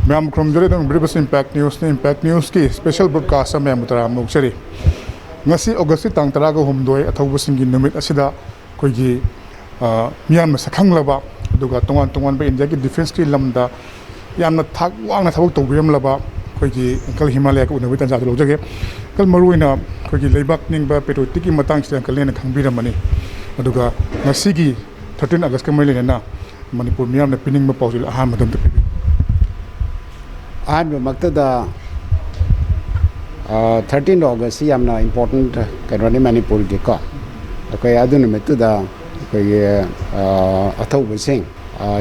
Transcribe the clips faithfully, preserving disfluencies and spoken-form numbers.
ꯃꯌꯥꯝ ꯈꯨꯔꯨꯝꯖꯔꯤ꯫ ꯑꯗꯨꯝ ꯕ꯭ꯔꯤꯕꯁ impact ꯅ꯭ꯌꯨꯁꯅꯤ꯫ Impact ꯅ꯭ꯌꯨꯁꯀꯤ special broadcast ꯑꯃ ꯃꯌꯥꯝꯕꯨ ꯇꯔꯥꯝꯅ ꯑꯣꯛꯆꯔꯤ꯫ ꯉꯁꯤ ꯑꯣꯒꯁꯀꯤ ꯇꯥꯡ ꯇꯔꯥꯒ ꯍꯨꯝꯗꯣꯏ, ꯑꯊꯧꯕꯁꯤꯡꯒꯤ ꯅꯨꯃꯤꯠ ꯑꯁꯤꯗ ꯑꯩꯈꯣꯏꯒꯤ, ꯑ, ꯃꯤꯌꯥꯝꯅ ꯁꯛꯈꯪꯂꯕ, ꯑꯗꯨꯒ ꯇꯣꯉꯥꯟ ꯇꯣꯉꯥꯟꯕ ꯏꯟꯗꯤꯌꯥꯒꯤ ꯗꯤꯐꯦꯟꯁꯀꯤ ꯂꯝꯗ ꯌꯥꯝꯅ ꯊꯥꯛ ꯋꯥꯡꯅ ꯊꯕꯛ ꯇꯧꯕꯤꯔꯝꯂꯕ ꯑꯩꯈꯣꯏꯒꯤ ꯑꯪꯀꯜ ꯍꯤꯃꯥꯂꯌꯥꯒ ꯎꯅꯕꯒꯤ ꯇꯥꯟꯖꯥꯗꯨ ꯂꯧꯖꯒꯦ꯫ ꯑꯪꯀꯜ, ꯃꯔꯨꯑꯣꯏꯅ ꯑꯩꯈꯣꯏꯒꯤ ꯂꯩꯕꯥꯛ ꯅꯤꯡꯕ, ꯄꯦꯇ꯭ꯔꯣꯇꯤꯛꯀꯤ ꯃꯇꯥꯡꯁꯤꯗ ꯑꯪꯀꯜꯅ ꯍꯦꯟꯅ ꯈꯪꯕꯤꯔꯝꯃꯅꯤ꯫ ꯑꯗꯨꯒ ꯉꯁꯤꯒꯤ ꯊꯥꯔꯇꯤꯟ ꯑꯣꯒꯁꯀ ꯃꯔꯤ ꯂꯩꯅꯅ ꯃꯅꯤꯄꯨꯔ ꯃꯤꯌꯥꯝꯅ ꯄꯤꯅꯤꯡꯕ ꯄꯥꯎꯖꯦꯜ ꯑꯍꯥꯟꯕꯗ ꯑꯝꯇ ꯄꯤꯕꯤꯌꯨ꯫ ꯑꯍꯥꯟꯕꯃꯛꯇꯗ, ꯊꯥꯔꯇꯤꯟ ꯑꯣꯒꯁꯁꯤ ꯌꯥꯝꯅ ꯏꯝꯄꯣꯔꯇꯦꯟ ꯀꯩꯅꯣꯅꯤ ꯃꯅꯤꯄꯨꯔꯒꯤꯀꯣ꯫ ꯑꯩꯈꯣꯏ ꯑꯗꯨ ꯅꯨꯃꯤꯠꯇꯨꯗ ꯑꯩꯈꯣꯏꯒꯤ, ꯑ, ꯑꯊꯧꯕꯁꯤꯡ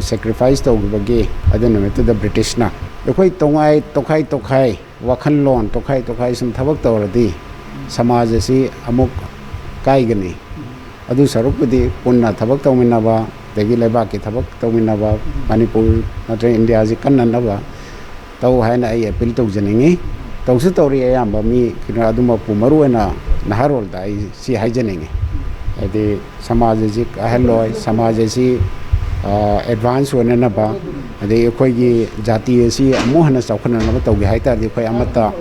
ꯁꯦꯀ꯭ꯔꯤꯐꯥꯏꯁ ꯇꯧꯈꯤꯕꯒꯤ, ꯑꯗꯨ ꯅꯨꯃꯤꯠꯇꯨꯗ ꯕ꯭ꯔꯤꯇꯤꯁꯅ ꯑꯩꯈꯣꯏ ꯇꯣꯉꯥꯏ ꯇꯣꯈꯥꯏ ꯇꯣꯈꯥꯏ ꯋꯥꯈꯜꯂꯣꯟ ꯇꯣꯈꯥꯏ ꯇꯣꯈꯥꯏ ꯁꯨꯝ ꯊꯕꯛ ꯇꯧꯔꯗꯤ ꯁꯃꯥꯖ ꯑꯁꯤ ꯑꯃꯨꯛ ꯀꯥꯏꯒꯅꯤ꯫ ꯑꯗꯨ ꯁꯔꯨꯛꯄꯨꯗꯤ ꯄꯨꯟꯅ ꯊꯕꯛ ꯇꯧꯃꯤꯟꯅꯕ, ꯑꯗꯒꯤ ꯂꯩꯕꯥꯛꯀꯤ ꯊꯕꯛ ꯇꯧꯃꯤꯟꯅꯕ, ꯃꯅꯤꯄꯨꯔ ꯅꯠꯇ꯭ꯔꯒ ꯏꯟꯗꯤꯌꯥꯁꯤ ꯀꯟꯅꯅꯕ ꯇꯧ ꯍꯥꯏꯅ ꯑꯩ ꯑꯦꯄꯤꯜ ꯇꯧꯖꯅꯤꯡꯉꯤ꯫ ꯇꯧꯁꯨ ꯇꯧꯔꯤ꯫ ꯑꯌꯥꯝꯕ ꯃꯤ ꯀꯩꯅꯣ ꯑꯗꯨꯃꯛꯄꯨ ꯃꯔꯨꯑꯣꯏꯅ ꯅꯍꯥꯔꯣꯜꯗ ꯑꯩ ꯁꯤ ꯍꯥꯏꯖꯅꯤꯡꯉꯤ꯫ ꯍꯥꯏꯗꯤ ꯁꯃꯥꯖ ꯑꯁꯤ ꯀꯥꯏꯍꯜꯂꯣꯏ, ꯁꯃꯥꯖ ꯑꯁꯤ ꯑꯦꯗꯚꯥꯟꯁ ꯑꯣꯏꯅꯅꯕ, ꯑꯗꯩ ꯑꯩꯈꯣꯏꯒꯤ ꯖꯥꯇꯤ ꯑꯁꯤ ꯑꯃꯨꯛ ꯍꯟꯅ ꯆꯥꯎꯈꯠꯅꯅꯕ ꯇꯧꯒꯦ ꯍꯥꯏ ꯇꯥꯔꯗꯤ ꯑꯩꯈꯣꯏ ꯑꯃꯠꯇ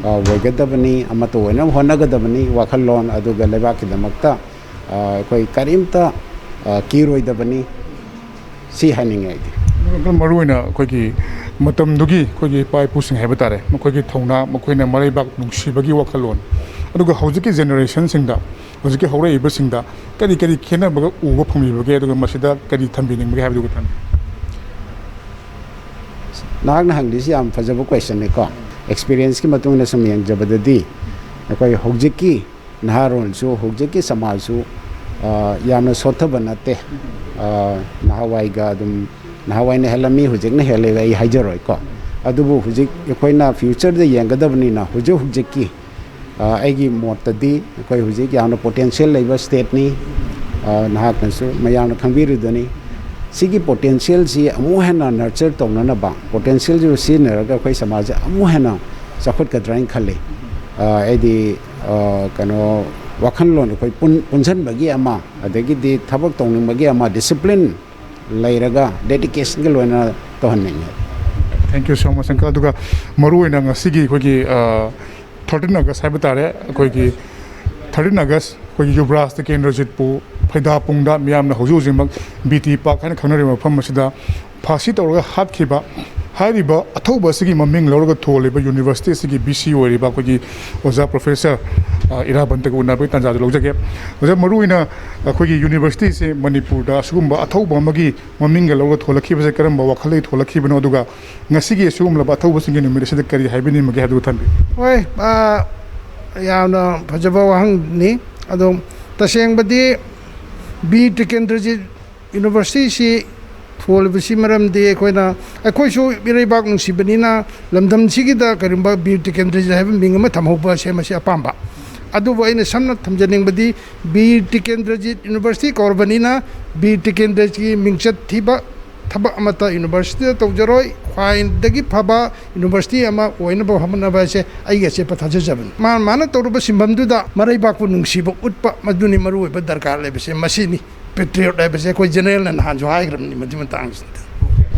ꯑ, ꯑꯣꯏꯒꯗꯕꯅꯤ, ꯑꯃꯠꯇ ꯑꯣꯏꯅꯕ ꯍꯣꯠꯅꯒꯗꯕꯅꯤ꯫ ꯋꯥꯈꯜꯂꯣꯟ ꯑꯗꯨꯒ ꯂꯩꯕꯥꯛꯀꯤꯗꯃꯛꯇ, ꯑ, ꯑꯩꯈꯣꯏ ꯀꯔꯤꯝꯇ, ꯑ, ꯀꯤꯔꯣꯏꯗꯕꯅꯤ꯫ ꯁꯤ ꯍꯥꯏꯅꯤꯡꯉꯦ ꯑꯩꯗꯤ꯫ ꯃꯔꯨ ꯑꯣꯏꯅ ꯑꯩꯈꯣꯏꯒꯤ ꯃꯇꯝꯗꯨꯒꯤ ꯑꯩꯈꯣꯏꯒꯤ ꯏꯄꯥ ꯏꯄꯨꯁꯤꯡ ꯍꯥꯏꯕ ꯇꯥꯔꯦ, ꯃꯈꯣꯏꯒꯤ ꯊꯧꯅꯥ, ꯃꯈꯣꯏꯅ ꯃꯔꯩꯕꯥꯛ ꯅꯨꯡꯁꯤꯕꯒꯤ ꯋꯥꯈꯜꯂꯣꯟ, ꯑꯗꯨꯒ ꯍꯧꯖꯤꯛꯀꯤ ꯖꯦꯅꯦꯔꯦꯁꯟꯁꯤꯡꯗ, ꯍꯧꯖꯤꯛꯀꯤ ꯍꯧꯔꯛꯏꯕꯁꯤꯡꯗ ꯀꯔꯤ ꯀꯔꯤ ꯈꯦꯠꯅꯕꯒ ꯎꯕ ꯐꯪꯕꯤꯕꯒꯦ, ꯑꯗꯨꯒ ꯃꯁꯤꯗ ꯀꯔꯤ ꯊꯝꯕꯤꯅꯤꯡꯕꯒꯦ ꯍꯥꯏꯕꯗꯨꯒ ꯊꯝꯕꯤꯌꯨ꯫ ꯅꯍꯥꯛꯅ ꯍꯪꯂꯤꯁꯤ ꯌꯥꯝ ꯐꯖꯕ ꯀꯣꯏꯁꯟꯅꯤꯀꯣ꯫ ꯑꯦꯛꯁꯄꯤꯔꯤꯌꯦꯟꯁꯀꯤ ꯃꯇꯨꯡ ꯏꯟꯅ ꯁꯨꯝ ꯌꯦꯡꯖꯕꯗꯗꯤ, ꯑꯩꯈꯣꯏ ꯍꯧꯖꯤꯛꯀꯤ ꯅꯍꯥꯔꯣꯜꯁꯨ, ꯍꯧꯖꯤꯛꯀꯤ ꯁꯃꯥꯖꯁꯨ, ꯑ, ꯌꯥꯝꯅ ꯁꯣꯠꯊꯕ ꯅꯠꯇꯦ꯫ ꯑ, ꯅꯍꯥꯟꯋꯥꯏꯒ ꯑꯗꯨꯝ, ꯅꯍꯥꯟꯋꯥꯏꯅ ꯍꯦꯜꯂꯝꯃꯤ, ꯍꯧꯖꯤꯛꯅ ꯍꯦꯜꯂꯦ ꯑꯩ ꯍꯥꯏꯖꯔꯣꯏꯀꯣ꯫ ꯑꯗꯨꯕꯨ ꯍꯧꯖꯤꯛ ꯑꯩꯈꯣꯏꯅ ꯐ꯭ꯌꯨꯆꯔꯗ ꯌꯦꯡꯒꯗꯕꯅꯤꯅ, ꯍꯧꯖꯤꯛ ꯍꯧꯖꯤꯛꯀꯤ, ꯑ, ꯑꯩꯒꯤ ꯃꯣꯠꯇꯗꯤ ꯑꯩꯈꯣꯏ ꯍꯧꯖꯤꯛ ꯌꯥꯝꯅ ꯄꯣꯇꯦꯟꯁꯤꯌꯦꯜ ꯂꯩꯕ ꯁ꯭ꯇꯦꯠꯅꯤ꯫ ꯑ, ꯅꯍꯥꯛꯅꯁꯨ, ꯃꯌꯥꯝꯅ ꯈꯪꯕꯤꯔꯤꯗꯨꯅꯤ꯫ ꯁꯤꯒꯤ ꯄꯣꯇꯦꯟꯁꯤꯌꯦꯜꯁꯤ ꯑꯃꯨꯛ ꯍꯦꯟꯅ ꯅꯔꯆꯔ ꯇꯧꯅꯅꯕ, ꯄꯣꯇꯦꯟꯁꯤꯌꯦꯜꯁꯤꯕꯨ ꯁꯤꯖꯤꯟꯅꯔꯒ ꯑꯩꯈꯣꯏ ꯁꯃꯥꯖꯁꯦ ꯑꯃꯨꯛ ꯍꯦꯟꯅ ꯆꯥꯎꯈꯠꯀꯗ꯭ꯔꯥ ꯍꯥꯏꯅ ꯈꯜꯂꯤ꯫ ꯑ, ꯑꯩꯗꯤ, ꯑ, ꯀꯩꯅꯣ, ꯋꯥꯈꯜꯂꯣꯟ ꯑꯩꯈꯣꯏ ꯄꯨꯟ-, ꯄꯨꯟꯁꯤꯟꯕꯒꯤ ꯑꯃ, ꯑꯗꯒꯤꯗꯤ ꯊꯕꯛ ꯇꯧꯅꯤꯡꯕꯒꯤ ꯑꯃ, ꯗꯤꯁꯤꯄ꯭ꯂꯤꯟ ꯂꯩꯔꯒ ꯗꯦꯗꯤꯀꯦꯁꯟꯒ ꯂꯣꯏꯅꯅ ꯇꯧꯍꯟꯅꯤꯡꯉꯤ꯫ Thank you so much, uncle. ꯑꯗꯨꯒ ꯃꯔꯨꯑꯣꯏꯅ ꯉꯁꯤꯒꯤ ꯑꯩꯈꯣꯏꯒꯤ ꯊꯥꯔꯇꯤꯟ ꯑꯥꯒꯁ ꯍꯥꯏꯕ ꯇꯥꯔꯦ, ꯑꯩꯈꯣꯏꯒꯤ ꯊꯥꯔꯇꯤꯟ ꯑꯥꯒꯁ, ꯑꯩꯈꯣꯏꯒꯤ ꯌꯨꯕꯔꯥꯖ ꯇꯤꯀꯦꯟꯗ꯭ꯔꯖꯤꯠꯄꯨ ꯐꯩꯗꯥꯄꯨꯡꯗ ꯃꯤꯌꯥꯝꯅ ꯍꯧꯖꯤꯛ ꯍꯧꯖꯤꯛꯃꯛ ꯕꯤ ꯇꯤ ꯄꯥꯛ ꯍꯥꯏꯅ ꯈꯪꯅꯔꯤꯕ ꯃꯐꯝ ꯑꯁꯤꯗ ꯐꯥꯁꯤ ꯇꯧꯔꯒ ꯍꯥꯠꯈꯤꯕ ꯍꯥꯏꯔꯤꯕ ꯑꯊꯧꯕ ꯑꯁꯤꯒꯤ ꯃꯃꯤꯡ ꯂꯧꯔꯒ ꯊꯣꯜꯂꯤꯕ ꯌꯨꯅꯤꯚꯔꯁꯤꯇꯤ ꯑꯁꯤꯒꯤ ꯚꯤ ꯁꯤ ꯑꯣꯏꯔꯤꯕ ꯑꯩꯈꯣꯏꯒꯤ ꯑꯣꯖꯥ ꯄ꯭ꯔꯣꯐꯦꯁꯔ, ꯑ, ꯏꯔꯥꯕꯟꯇꯒ ꯎꯅꯕꯒꯤ ꯇꯥꯟꯖꯥꯗꯨ ꯂꯧꯖꯒꯦ꯫ ꯑꯣꯖꯥ, ꯃꯔꯨꯑꯣꯏꯅ ꯑꯩꯈꯣꯏꯒꯤ ꯌꯨꯅꯤꯚꯔꯁꯤꯇꯤꯁꯦ ꯃꯅꯤꯄꯨꯔꯗ ꯑꯁꯤꯒꯨꯝꯕ ꯑꯊꯧꯕ ꯑꯃꯒꯤ ꯃꯃꯤꯡꯒ ꯂꯧꯔꯒ ꯊꯣꯜꯂꯛꯈꯤꯕꯁꯦ ꯀꯔꯝꯕ ꯋꯥꯈꯜꯗꯒꯤ ꯊꯣꯜꯂꯛꯈꯤꯕꯅꯣ, ꯑꯗꯨꯒ ꯉꯁꯤꯒꯤ ꯑꯁꯤꯒꯨꯝꯂꯕ ꯑꯊꯧꯕꯁꯤꯡꯒꯤ ꯅꯨꯃꯤꯠ ꯑꯁꯤꯗ ꯀꯔꯤ ꯍꯥꯏꯕꯤꯅꯤꯡꯕꯒꯦ ꯍꯥꯏꯕꯗꯨ ꯊꯝꯕꯤꯌꯨ꯫ ꯍꯣꯏ, ꯑ, ꯌꯥꯝꯅ ꯐꯖꯕ ꯋꯥꯍꯪꯅꯤ꯫ ꯑꯗꯣ ꯇꯁꯦꯡꯕꯗꯤ ꯕꯤꯔ ꯇꯤꯀꯦꯟꯗ꯭ꯔꯖꯤꯠ ꯌꯨꯅꯤꯚꯔꯁꯤꯇꯤꯁꯤ ꯊꯣꯜꯂꯤꯕꯁꯤ ꯃꯔꯝꯗꯤ ꯑꯩꯈꯣꯏꯅ, ꯑꯩꯈꯣꯏꯁꯨ ꯏꯔꯩꯕꯥꯛ ꯅꯨꯡꯁꯤꯕꯅꯤꯅ ꯂꯝꯗꯝꯁꯤꯒꯤꯗ ꯀꯔꯤꯒꯨꯝꯕ ꯕꯤꯔ ꯇꯤꯀꯦꯟꯗ꯭ꯔꯖꯤꯠ ꯍꯥꯏꯕ ꯃꯤꯡ ꯑꯃ ꯊꯝꯍꯧꯕ ꯑꯁꯦ ꯃꯁꯤ ꯑꯄꯥꯝꯕ꯫ ꯑꯗꯨꯕꯨ ꯑꯩꯅ ꯁꯝꯅ ꯊꯝꯖꯅꯤꯡꯕꯗꯤ ꯕꯤꯔ ꯇꯤꯀꯦꯟꯗ꯭ꯔꯖꯤꯠ ꯌꯨꯅꯤꯚꯔꯁꯤꯇꯤ ꯀꯧꯔꯕꯅꯤꯅ ꯕꯤꯔ ꯇꯤꯀꯦꯟꯗ꯭ꯔꯖꯤꯠꯀꯤ ꯃꯤꯡꯆꯠ ꯊꯤꯕ ꯊꯕꯛ ꯑꯃꯠꯇ ꯌꯨꯅꯤꯚꯔꯁꯤꯇꯤꯗ ꯇꯧꯖꯔꯣꯏ꯫ ꯈ꯭ꯋꯥꯏꯗꯒꯤ ꯐꯕ ꯌꯨꯅꯤꯚꯔꯁꯤꯇꯤ ꯑꯃ ꯑꯣꯏꯅꯕ ꯍꯣꯠꯅꯕ ꯍꯥꯏꯁꯦ ꯑꯩꯒꯤ ꯑꯆꯦꯠꯄ ꯊꯥꯖꯖꯕꯅꯤ꯫ ꯃꯥ, ꯃꯥꯅ ꯇꯧꯔꯨꯕ ꯁꯤꯟꯐꯝꯗꯨꯗ ꯃꯔꯩꯕꯥꯛꯄꯨ ꯅꯨꯡꯁꯤꯕ ꯎꯠꯄ, ꯃꯗꯨꯅꯤ ꯃꯔꯨꯑꯣꯏꯕ ꯗꯔꯀꯥꯔ ꯂꯩꯕꯁꯦ꯫ ꯃꯁꯤꯅꯤ ꯄꯦꯇ꯭ꯔꯤꯌꯣꯠ ꯍꯥꯏꯕꯁꯦ꯫ ꯑꯩꯈꯣꯏ ꯖꯦꯅꯔꯦꯜꯅ ꯅꯍꯥꯟꯁꯨ ꯍꯥꯏꯈ꯭ꯔꯕꯅꯤ ꯃꯗꯨꯒꯤ ꯃꯇꯥꯡꯁꯤꯗ꯫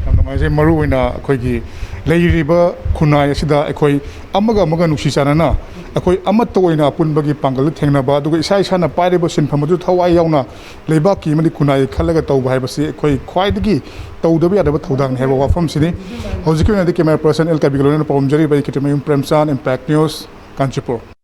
ꯌꯥꯝ ꯅꯨꯡꯉꯥꯏꯖꯩ꯫ ꯃꯔꯨꯑꯣꯏꯅ ꯑꯩꯈꯣꯏꯒꯤ ꯂꯩꯔꯤꯕ ꯈꯨꯟꯅꯥꯏ ꯑꯁꯤꯗ ꯑꯩꯈꯣꯏ ꯑꯃꯒ ꯑꯃꯒ ꯅꯨꯡꯁꯤ ꯆꯥꯟꯅꯅ ꯑꯩꯈꯣꯏ ꯑꯃꯠꯇ ꯑꯣꯏꯅ ꯑꯄꯨꯟꯕꯒꯤ ꯄꯥꯡꯒꯜ ꯊꯦꯡꯅꯕ, ꯑꯗꯨꯒ ꯏꯁꯥ ꯏꯁꯥꯅ ꯄꯥꯏꯔꯤꯕ ꯁꯤꯟꯐꯝ ꯑꯗꯨ ꯊꯋꯥꯏ ꯌꯥꯎꯅ ꯂꯩꯕꯥꯛꯀꯤ ꯑꯃꯗꯤ ꯈꯨꯟꯅꯥꯏꯒꯤ ꯈꯜꯂꯒ ꯇꯧꯕ ꯍꯥꯏꯕꯁꯤ ꯑꯩꯈꯣꯏ ꯈ꯭ꯋꯥꯏꯗꯒꯤ ꯇꯧꯗꯕ ꯌꯥꯗꯕ ꯊꯧꯗꯥꯡꯅꯤ ꯍꯥꯏꯕ ꯋꯥꯐꯝꯁꯤꯅꯤ꯫ ꯍꯧꯖꯤꯛꯀꯤ ꯑꯣꯏꯅꯗꯤ ꯀꯦꯃꯦꯔꯥ ꯄꯔꯁꯟ ꯑꯦꯜ ꯀꯕꯤꯒ ꯂꯣꯏꯅꯅ ꯄꯥꯎꯗꯝꯖꯔꯤꯕ ꯑꯩ ꯀꯤꯇꯤꯃꯌꯨꯝ ꯄ꯭ꯔꯦꯝꯆꯥꯟ, ꯏꯝꯄꯦꯛ ꯅ꯭ꯌꯨꯁ, ꯀꯥꯟꯆꯤꯄꯨꯔ꯫